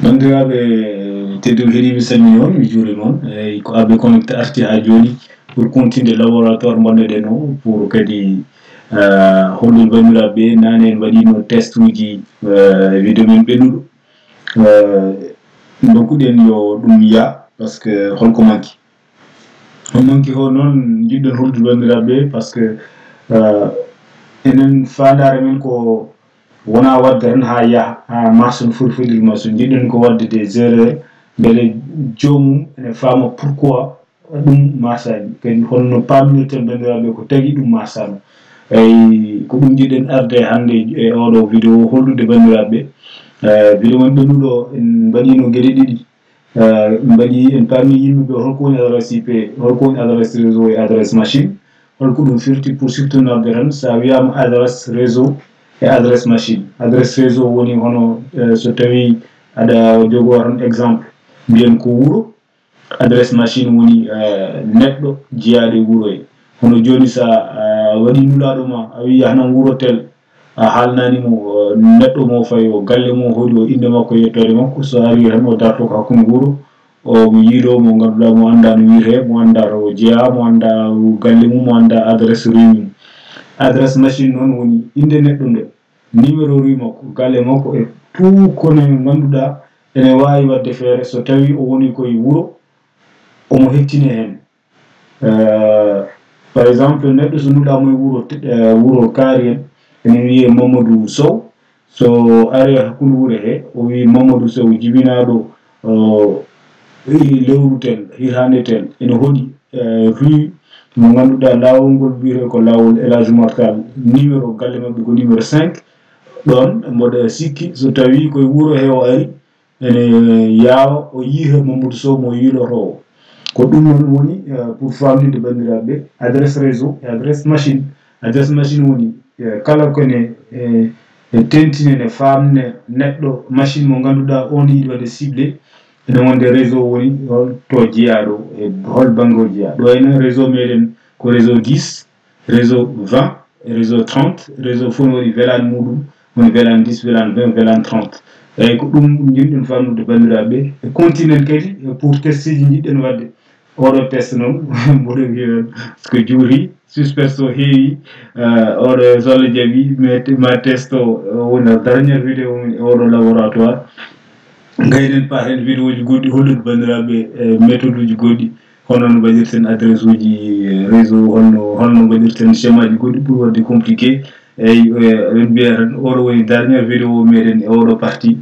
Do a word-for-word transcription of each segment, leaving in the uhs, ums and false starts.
Banndiraaɓe tedduɓe heɗiiɓe, salmini on, mi juuri noon. Eyi, ko Abbé Connect arti haa jooni pour continuer laboratoire mbaɗnoɗen o, pour kadi, ah, hollude banndiraaɓe ɓe, naane en mbaɗiino test uji, eh, vidéo men ɓennuɗo. Eh, ndokkuɗen yo ɗum yaa, parce que holko manki? Ko manki o noon njiɗɗen hollude banndiraaɓe ɓe, parce que, eh, enen faandaare men ko wona waɗde tan haa yaha, haa marche no foti fotirde marche. Njiɗɗen ko waɗde des erreurs, mbele joomum ene faama pourquoi ɗum marchaani. Kadi holno paaminirten banndiraaɓe ɓe ko tagi ɗum marchaano. Eyi, ko ɗum njiɗɗen arde hannde e oɗo vidéo hollude banndiraaɓe ɓe. Eh, vidéo men ɓennuɗo en mbaɗiino geɗe ɗiɗi. Eh, en mbaɗi, en paami yimɓe ɓe holko woni adresse I P, holko woni adresse réseau e adresse machine. Holko ɗum firti? Pour siftonorde tan, so a wiyaama adresse réseau e adresse machine. Adresse réseau woni hono, eh, so tawi aɗa jogoo tan exemple, mbiyen ko wuro. Adresse machine woni, eh, neɗɗo jeyaaɗo e wuro he. Hono jooni so a, a waɗi nulaaɗo ma, a wiyi hanan wuro tel, a haalnaani mo, eh, neɗɗo mo fayi o, galle mo hoɗi o, innde makko, yettoode makko, so ari tan o darto ko hakkunde wuro, o yiiloo mo ngannduɗaa, mo anndaa no wiyetee, mo anndaa to o jeyaa, mo anndaa galle mum, mo anndaa adresse rue mum. Adresse machine noon woni innde neɗɗo nde, numéro rue makko, galle makko e tout ko ne ngannduɗaa ene waawi waɗde feere so tawi o woni koye wuro, omo hettini heen. Eh, par exemple, neɗɗo so nulaa mo e wuro, eh, wuro kaari en, ene wiyee Mamadou Sow. So ari e hakkunde wuro he, o wiyi Mamadou Sow jibinaaɗo, o, lewru tel, hitaande tel, ene hoɗi, eh, rue mo ngannduɗaa laawol ngol wiyetee ko laawol El Hadj Oumar Tall, numéro galle maɓɓe ko numéro cinq. Ɗoon mboɗo sikki so tawii koye wuro he o ari, ene yaawa o yiita Mamadou Sow mo yiilotoowo. Ko ɗum noon woni, eh, pour faamninde banndiraaɓe ɓe, adresse réseau e adresse machine. Adresse machine woni, eh, kala ko ne, eh, e teentine ne faamne neɗɗo, machine mo ngannduɗaa on yiɗi waɗde ciblé, ene wonde réseau woni hol to jeyaaɗo, e hol bannge o jeyaa. Ɗo henne réseau meɗen ko réseau dix, réseau vingt, réseau trente, réseau fof ne waɗi VLAN muɗum, woni VLAN dix, VLAN vingt, VLAN trente. Eyyi, ko ɗum njiɗɗen faamnude banndiraaɓe ɓe. E continen kadi, e pour test uji njiɗɗen waɗde. Oɗo test noon, mboɗo wiya ko juuri, suspense o heewi, eh, oɗo Zolle Jabi, mais ma test o, o woni dernière vidéo mum e oɗo laboratoire. Gaynen paaten vidéo ji goɗɗi, hollude banndiraaɓe, eh, méthode uji goɗɗi. Hono no mbaɗirten adresse uji, eh, réseau, holno, holno mbaɗirten schéma ji goɗɗi ɓuri waɗde compliqué. Eyyi, eh, eɗen mbiya tan, oɗo woni dernière vidéo meɗen e oɗo partie.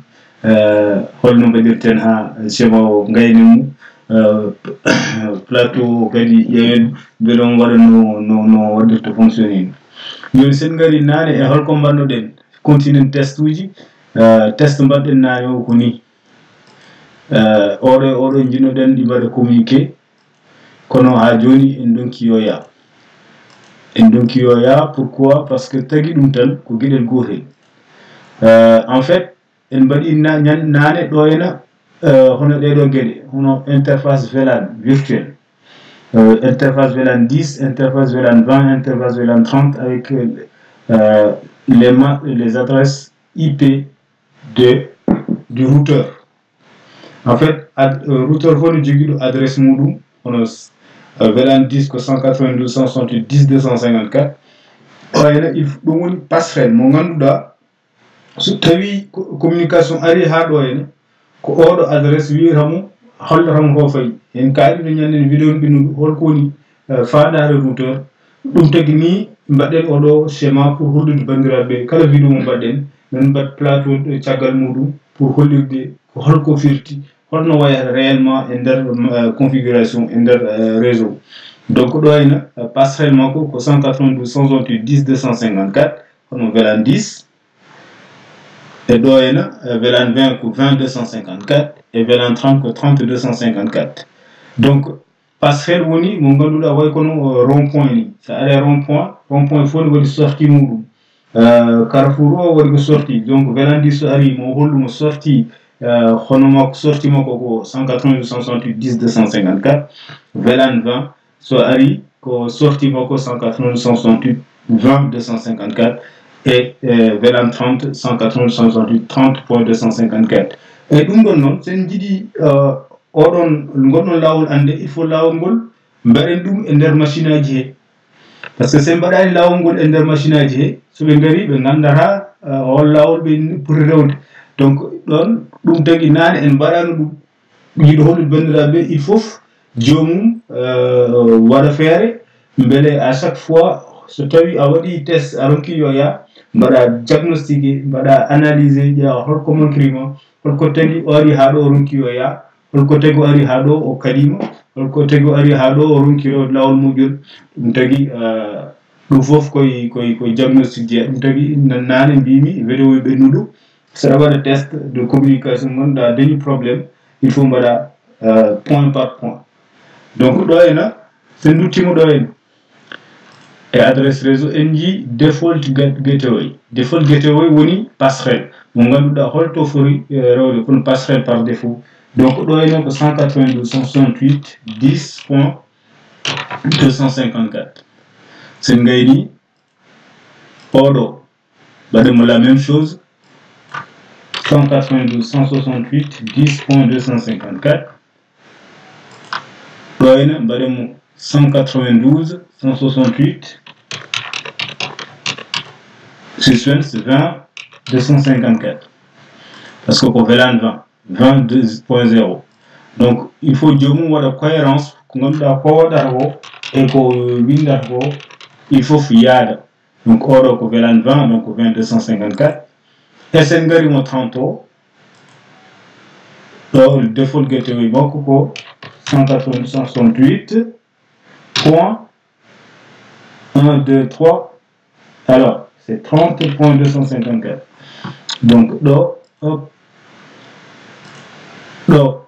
Eh, holno mbaɗirten haa schéma o gayni mum? Eh, plateau o kadi ƴeewen mbeɗon waɗa no, no, no waɗirta fonctionner ni. Jooni sen ngari naane e holko mbaɗnoɗen? Continen test uji. Eh, test mbaɗɗen naane o ko ni. Eh, oɗo, oɗo njiɗnoɗen ɗi mbaɗa communiqué. Kono haa jooni en ndonki yo yaa. En ndonki yo yaa, pourquoi? Parce que tagi ɗum tan ko geɗel gootel. Euh, en fait, en mbaɗi na-, ñan-, naane ɗo ena, euh, hono ɗee ɗoo geɗe, hono interface VLAN virtuel. Euh, interface VLAN dix, interface VLAN vingt, interface VLAN trente avec, euh, les ma-, les adresses I P de, du routeur. En fait, ad-, euh, routeur fof no jogiiɗo adresse muɗum, hono s-, euh, VLAN dix ko cent quatre-vingt-douze, cent soixante-huit, dix, deux cent cinquante-quatre. Ɗo henne, il faut, ɗum woni passerelle mo ngannduɗaa, so tawii ko-, communication arii haa ɗo henne, ko oɗo adresse wiyata mo, hollata mo ko fayi. En kaali no ñanden vidéo ɓennuɗo, holko woni, euh, faandaare routeur. Ɗum tagi ni mbaɗɗen oɗo schéma pour hollude banndiraaɓe ɓe kala vidéo mo mbaɗɗen, men mbaɗ plateau ɗo caggal muɗum pour hollirde ko holko firti, holno wayata réellement e nder, euh, configuration e nder, euh, réseau. Donc ɗo henne, euh, passerelle makko ko cent quatre-vingt-douze, cent soixante-huit, dix, deux cent cinquante-quatre, hono VLAN dix. E ɗo henne, euh, VLAN vingt ko vingt, deux cent cinquante-quatre, e VLAN trente ko trente, deux cent cinquante-quatre. Donc, passerelle woni mo ngannduɗaa way kono, euh, rond point ni. So ari rond point, rond point fof ne waɗi sortie muɗum. Euh, carrefour o waɗi ko sortie. Donc, VLAN dix so ari mo hollu mo sortie, euh, hono makko, sortie makko ko cent quatre-vingt-douze, cent soixante-huit, dix, deux cent cinquante-quatre. VLAN vingt so ari ko sortie makko cent quatre-vingt-douze, cent soixante-huit, vingt, deux cent cinquante-quatre. Et, euh, VLAN trente, cent quatre-vingt-douze, cent soixante-huit, trente point deux cent cinquante-quatre. E ɗum ɗon noon, so en njiɗi oɗon ngonɗon laawol annde, il faut laawol ngol mbaɗen ɗum e nder machine aji he. Parce que so en mbaɗaani laawol ngol e nder machine aji he, so ɓe ngari ɓe nganndata hol laawol ɓe poti rewde. Donc ɗon ɗum tagi naane en mbaɗaano ɗum. Yiɗo hollude banndiraaɓe il faut joomum waɗa feere mbele à chaque fois so tawi a waɗi test a ronki yo ya mbaɗa diagnostiqué mbaɗa analysé ƴeewa holko mankiri ma holko tagi o ari haa ɗo o ronki yo ya holko tagi o ari haa ɗo o kaɗima holko tagi o ari haa ɗo o ronki rewde laawol moƴƴol. Ɗum tagi ɗum fof koye koye koye diagnostic jeeya ɗum tagi naane mbimi vidéo ɓennuɗo. Saɗa waɗa test de communication gonɗa dañi problème il faut mbaɗa point par point. Donc ɗo ena so en duttima ɗo en e adresse réseau en jii default gateway. Default gateway woni passerelle mo ngannduɗa holto fori rewde kono passerelle par défaut. Donc ɗo ena ko 192 168 10 point 254. Sen gayni oɗo mbaɗen mo la même chose. 192 168 10 point 254. Ɗo ena mbaɗen mo 192 168 suspense 20 254. Parce que ko velan 20 22.0. Donc il faut joomum waɗa cohérence ko ngannduɗa ko waɗata ko e ko windata ko il faut yaada. Donc oɗo ko velan 20 donc 20 254. E sen ngari mo 30 o ɗo default gateway makko ko 168 point 1 2 3. Alors c'est 30 point 254. Donc ɗo hop ɗo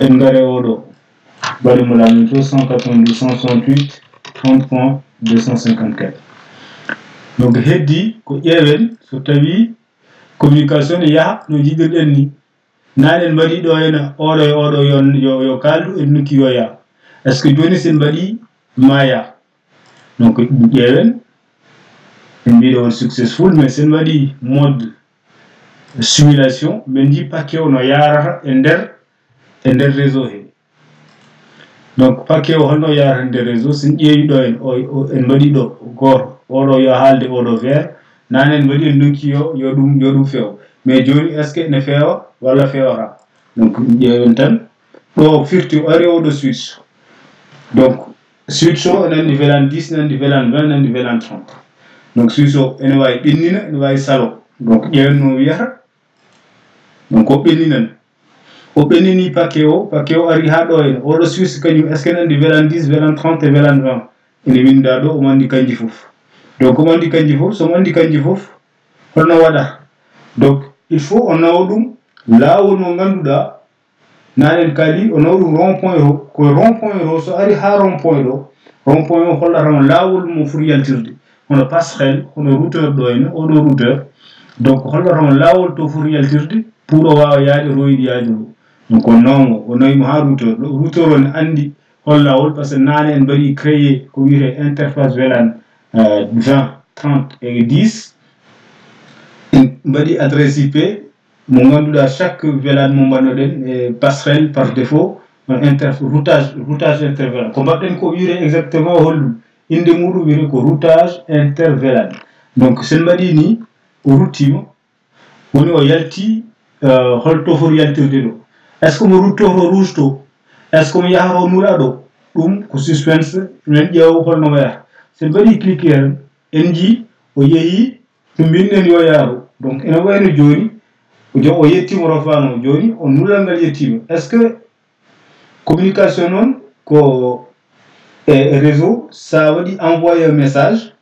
en ngare oɗo mbaɗi mo la même chose 192 168 30 point 254. Donc heddi ko ƴeewen so tawi communication ne yaha no jiɗirɗen ni. Naane en mbaɗi ɗo ena oɗo e oɗo yo yo yo kaldu en nokki yo ya. Est ce que joni sen mbaɗi ma ya? Donc ƴeewen en mbiɗo on successful mais sen mbaɗi mode simulation min jii paquet o no yarata e nder e nder réseau he. Donc paquet o holno yarata e nder réseau sen ƴeewi ɗo en o en mbaɗi ɗo gooto oɗo yo haalde oɗo vert. Naane en mbaɗi en ndonki yo yo ɗum yo ɗum feew mais joni est ce que ne feewa walla feewata? Donc ƴeewen tan ɗo firti o ari oɗo switch. Donc switch o nandi velan 10 nandi velan 20 nandi velan 30. Donc switch o ene wawi ɓennina ene wawi salo. Donc ƴeewen no wiyata. Donc o ɓenninan o ɓennini paquet o paquet o ari ha ɗo en oɗo switch kañum est ce que nandi velan 10 velan 30 velan 20? Ene winda ɗo omo andi kanji fof. Donc omo andi kanji fof somo andi kanji fof holno waɗa? Donc il faut o nawa ɗum lawol mo ganduɗa nanen kali o nawa ɗum rond point o ko rond point o so ari ha rond point ɗo. Rond point o hollatamo lawol mo foti yaltirde hono passerelle hono routeur ɗo ene oɗo routeur. Donc hollatamo lawol to foti yaltirde pour o wawa yaade royiɗi yaade ɗo. Donc o nawmo o nawimo ha routeur ɗo routeur o ne andi hol lawol par ce que nane en mbaɗi créé ko wiyete interface velan 20 30 et 10. En mbaɗi adresse I P mo ganduɗa chaque velan mo mbaɗnoɗen e passerelle par défaut on inter routage routage intervelan ko mbaɗɗen ko wiyete exactement holɗum inde muɗum wiyete ko routage intervelan. Donc sen mbaɗi ni o ruttima woni o yalti holto foti yaltirde ɗo? Est ce que mo ruttoto rouge to? Est ce que mo yahata o nula ɗo? Ɗum ko suspense men ƴeewa holno wayata. Sen mbaɗi cliquer en jii o yeehi to mbinɗen yo yaaru. Donc ene wayno joni o yettima rofano joni o nulal ngal yettima. Est ce que communication noon ko e réseau sa waɗi envoyé message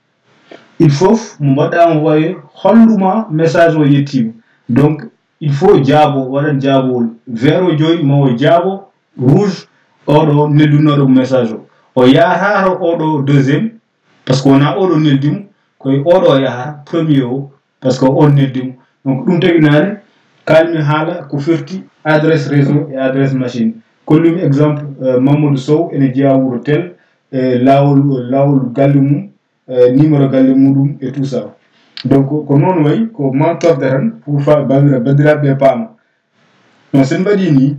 il faut mo mbaɗɗa envoyé holɗuma message o yettima. Donc il faut jaabo waɗan jaabowol vert o joni ma o jaabo rouge oɗo neldunnoɗo message o o yahata oɗo deuxième. Par ce que wona oɗo neldimo koye oɗo yahata premier o. Par ce que on neddimo. Donc ɗum tagi naane kalmi haala ko firti adresse réseau e adresse machine. Kollumi exemple Mamadou Sow ene jeeya wuro tel e lawol lawol galle mum, numéro galle muɗum et tout ça. Donc ko noon wayi ko mantorde tan pour fa bandira bandiraɓe paama. Kono so en mbaɗii nii,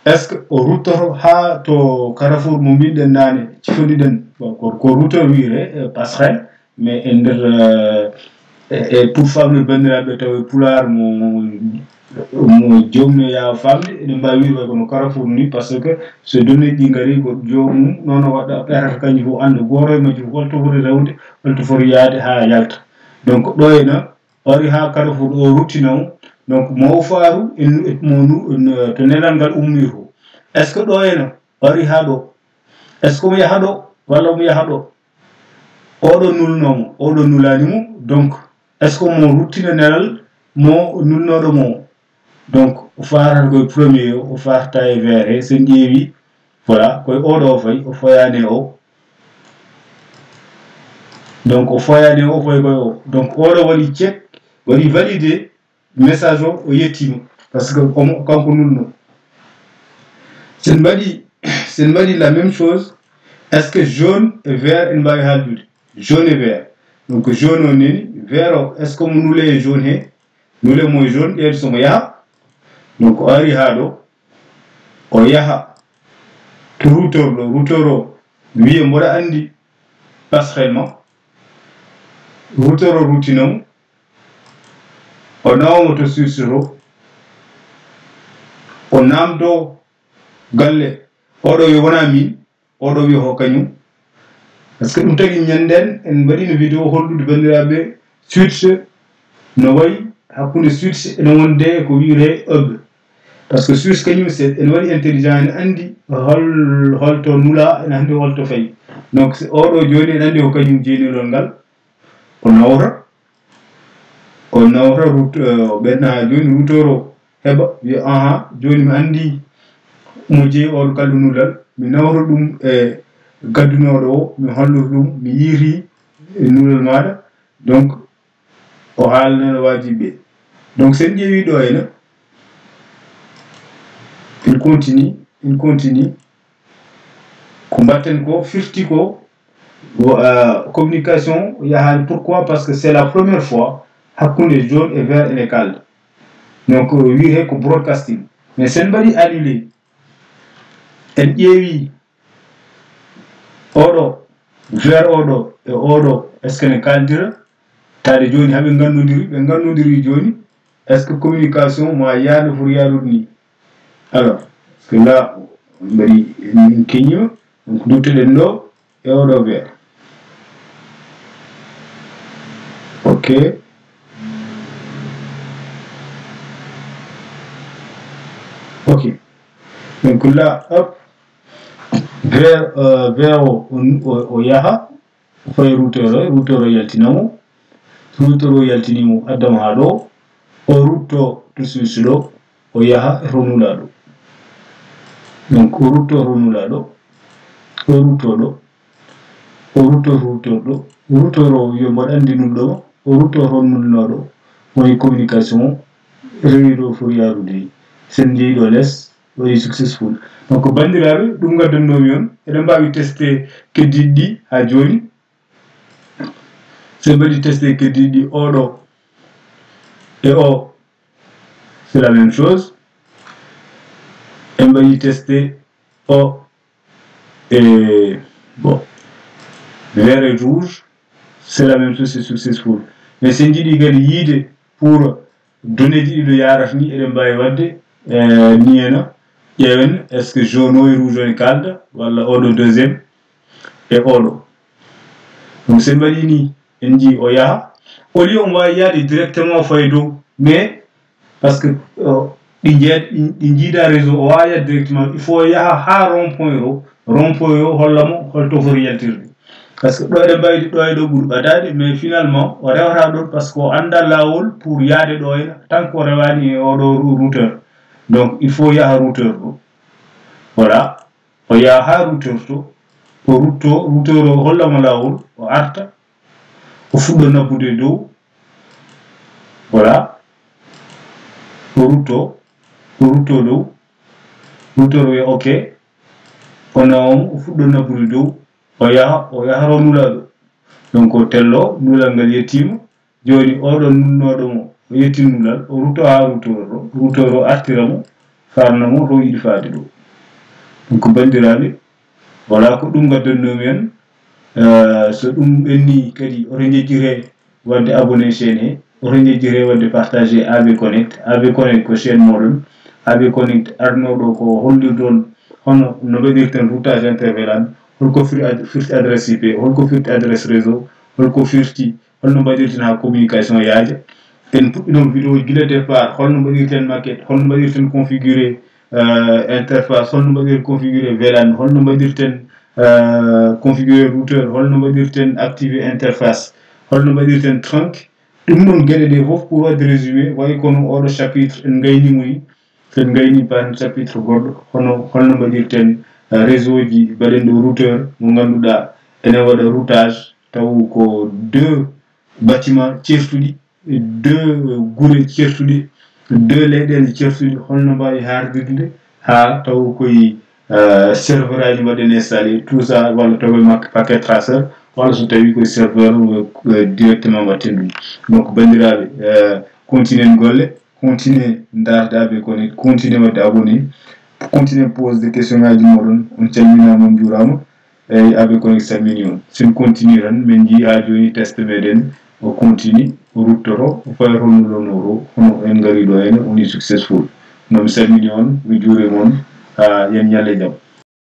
est-ce que o ruttoto haa to carrefour mo mbiɗen naane, cifoɗiɗen, bon, ko, ko routeur wiyre, eh, passerelle, mais e nder, eh, e, e pour famɗude banndiraaɓe taw e pulaar mo, mo joomum no yaawa famde, eɗen mbaawi wiyde kono carrefour nii, parce que so donneeji ɗi ngarii ko joomum noon o waɗa ɓeratata kanjum fof annda gooto e majji fof holto foti rewde, holto foti yahde haa yalta. Donc ɗo ena o ari haa carrefour o ruttina mo. Donc mo o faaru en, mo nu-, en, to nelal ngal ummi to. Est-ce que ɗo ena o ari haa ɗo? Est-ce que omo yaha ɗo walla omo yaha ɗo? Oɗo nulnoo mo, oɗo nulaani mo. Donc est-ce que mo ruttina nelal mo nulnooɗo mo? Donc o faarata koye premier o, o faarta e vert he. So en ƴeewi, voilà, koye oɗo o fayi, o fayaani e o. Donc o fayaani e o, o fayi koye o. Donc oɗo waɗi check, waɗi validé message o, o yettiima, parce que omo, kanko nulno. So en mbaɗii, so en mbaɗii la même chose, est-ce que jaune et vert ene mbaawi haaldude? Jaune et vert. Donc jaune o neni, vert o, est-ce que omo nule e jaune he? Nule mo e jaune, ƴeew so omo yaha. Donc o ari haa ɗo, o yaha to routeur ɗo, routeur o wiye mboɗa anndi passerelle ma. Routeur o ruttina mo, o nawa mo to switch to, o naamndoo galle, oɗo wiya wonaa miin, oɗo wiya ko kañum. Parce que ɗum tagi ñannden en mbaɗino vidéo hollude banndiraaɓe switch no wayi hakkunde switch ene wonde ko wiyre hub. Parce que switch kañum se ene waɗi intelligent, ene anndi hol, holto nula, ene anndi holto fayi. Donc so oɗo jooni ene anndi ko kañum jeyi nulal ngal, o nawra, o nawra route, eh, o ɓenna haa jooni routeur o heɓa, wiya, "Ahan, jooni mi anndi mo jeyi oɗo kalɗo nulal, mi nawra ɗum e gaddunooɗo o, mi hollora ɗum, mi yiiti e nulal maaɗa." Donc o haalnana waajiɓe ɓe. Donc so en ƴeewi ɗo ena, il continue, il continue. Ko mbaɗten ko firti ko, wo-, euh, communication yahaani. Pourquoi? Parce que c'est la première fois hakkunde jaune et vert ene kalda. Donc wiyetee ko broadcasting. Mais so en mbaɗii annulé, en ƴeewi oɗo vert oɗo e oɗo, est-ce que ne kaldira? Taade jooni haɓe ngannodiri, ɓe ngannodiri jooni, est-ce que communication ma yaade foti yaadude ni? Alors, parce que là, on mbaɗi, min keñima, donc duttoɗen ɗo e oɗo vert. Ok. Ok. Donc là, hop, vert, euh, vert o, o, o, o yaha, o fayi routeur o, routeur o yaltina mo. So routeur o yaltini mo, adda mo haa ɗo, o rutto to switch ɗo, o yaha e to nulaaɗo. Donc o rutto to nulaaɗo, o rutto ɗo, o rutto to routeur ɗo, routeur o wiya mboɗo anndi nulɗo ma, o rutto to nulnooɗo, woni communication o, rewi ɗo foti yaarude. So en njehi ɗo les, waɗi successful. Donc banndiraaɓe, ɗum ngaddannomi on, eɗen mbaawi testé keddiiɗi ɗi haa jooni. So en mbaɗi testé keddiiɗi ɗi, oɗo e o, c'est la même chose. En mbaɗi testé o e, bon, vert et rouge, c'est la même chose, c'est successful. Mais so en njiɗi kadi yiide pour donneeji ɗi no yaarata ni, eɗen mbaawi waɗde, eh, ni ena, ƴeewen, est-ce que jaune o e rouge o ne kalda, walla oɗo deuxième e oɗo. Donc so en mbaɗi ni, en njii o yaha, au lieu omo waawi yahde directement o fayi dow, mais parce que, euh, ɗi jeet-, ɗi, ɗi njiida réseau, o waawaa yahde directement, il faut o yaha haa rond point o, rond point o holla mo holto foti yaltirde. Parce que ɗo eɗen mbawi ɗo e ɗo ɓuri ɓadaade, mais finalement o rewata ɗon parce que o anndaa laawol pour yahde ɗo ena, tant que o rewaani e oɗo rou-, routeur. Donc il faut yaha routeur ɗo. Voilà. O yaha haa routeur to, o rutto, routeur o holla mo laawol, o arta, o fuɗɗo nabbude dow. Voilà. O rutto, o rutto dow. Routeur o wiya ok. O nawa mo, o fuɗɗo nabbude dow. O yaha, o yaha to nulaaɗo. Donc o tello, nulal ngal yettiima. Jooni oɗo nulnooɗo mo, o yetti nulal, o rutto haa routeur o. Routeur o artira mo, kaarna mo to yiɗi faade ɗo. Donc banndiraaɓe, voilà ko ɗum ngaddannomi en. Eh, so ɗum ɓenni kadi oto njejjire wadde abonné chaîne he, oto njejjire wadde partagé A B Connect. A B Connect ko chaîne moɗon. A B Connect arnoɗo ko hollirde on hono no mbaɗirten routage inter-VLAN, holko fir-, firti adresse I P, holko firti adresse réseau, holko firti, holno mbaɗirten ha communication yaaja. En puɗɗinoma vidéo gila départ, holno mbaɗirten maquette, holno mbaɗirten configuré, euh, interface, holno mbaɗirten configuré VLAN, holno mbaɗirten, euh, configuré routeur, holno mbaɗirten activé interface, holno mbaɗirten trunk. Ɗum ɗon geɗe ɗe fof, pour wadde résumé, wayi kono oɗo chapitre en ngayni mo ni, so en ngayni paan chapitre goɗɗo, hono holno mbaɗirten, euh, réseau ji, mbaɗen ɗo routeur mo ngannduɗaa ene waɗa routage, taw ko deux bâtiment certuɗi, deux gure certuɗe, deux leyɗeele certuɗe, holno mbaawi haardirde haa taw koye, euh, serveur aji mbaɗen installé, tout ça, walla taw e mak-, paquet traceur, walla so tawi koye serveur, euh, directement mbaɗten ɗum. Donc, banndiraaɓe, euh, continuen golle, continue ndaarde A B Connect, continue waɗde abonné, continue posde question ngaji moɗon. On calminaama, on njuuraama. Eyyi, A B Connect salmini on. Sen continue tan, min njii haa jooni test meɗen o continue, o ruttoto, o faya holno lonnoro, hono en ngari ɗo henne, on est successful. No mi salmini on, mi juurima on, haa yen ñalle jam.